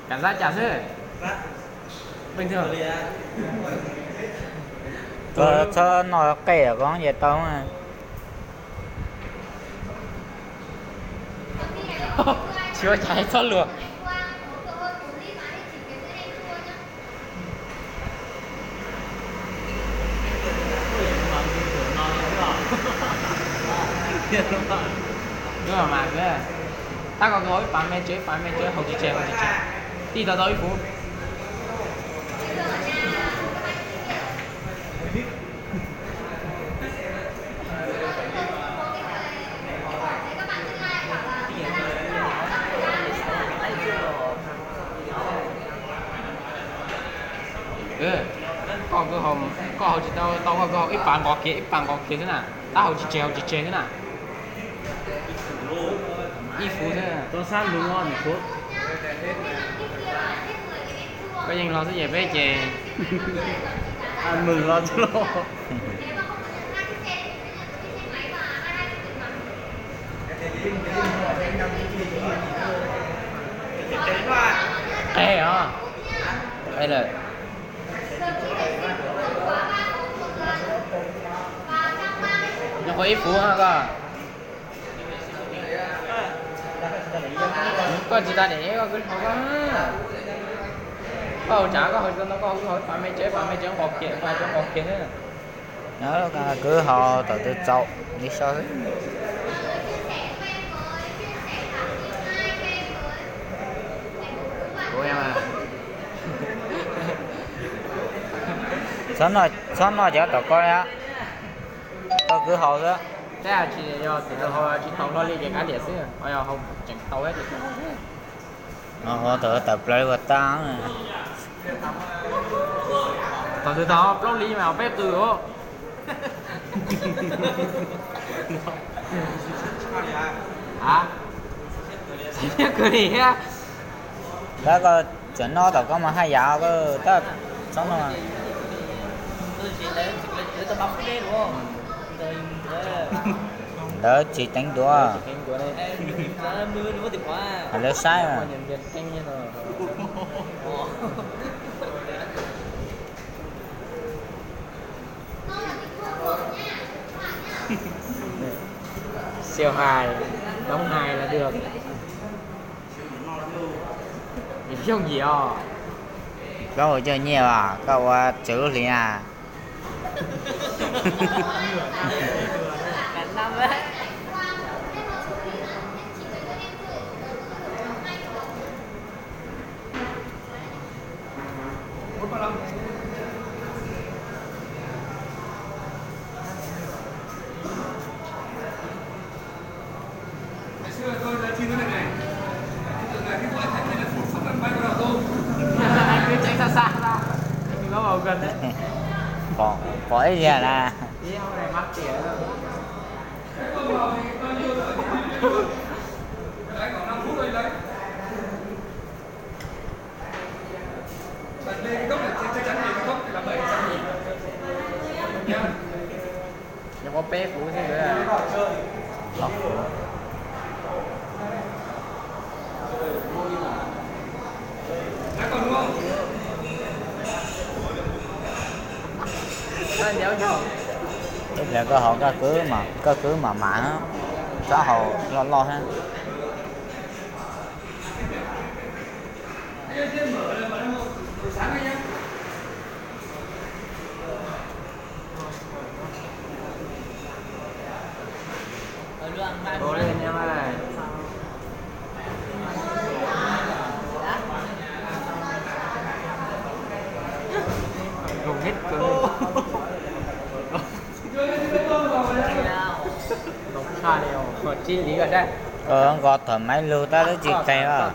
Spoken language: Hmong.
Kam zab cas xwb. Txhob noj qej koob ces tau. Tsis ua cas, txhob luag. Tab kom nkawd haus ib pas me tsawv, ib pas me tsawv, haus tsis tseg, haus tsis tseg. Tij tau tau ib fuv. Koj, koj haus tsis tau, tau koj haus ib pas nqos kiag, ib pas nqos kiag xwb na. Tab haus tsis tseg, haus tsis tseg xwb na. Ib fuv xwb. Koj yeej los xwb ces peb ces mws los xwb los. Qe os. Qe lawm. Nyob qhov ib fuv koj. Koj tsis tas dem koj kwv haus koj. Koj haus tsav, koj haus tsis tau no koj haus, koj haus ib pas me tsawv, ib pas me tsawv nqos kiag, ib pas tsawv nqos kiag xwb. Nyob kwv haus thaum twg txaus li xyov xwb. Txhob noj cov tom koj li, koj kwv haus xwb. Tab sis yog thaum haus tsis tau hlo li ces kav liam xwb, yog haus tseem tau ces. Haus thaum tawm plaws ua tag. Thaum twg tau plaub li mas peb qw os. Xav thiab kawg li thiab. Tab koj tseem noj tom koj mas haj yam koj tab txhob noj. Ntawd tsis teev duav, hais lawv saib mas. Siêu hài, đóng hài là được. Xyoo yim os. Koj ua coj nyiaj as, koj ua txwv lub hlis na. Pom ib yam na. Nyuam qhuav peb fuv xwb. Ib pliag koj haus koj kwv mam mam, txhob haus loj loj thiab. Koj nqos thawm maiv lug tab twb tsis qe os.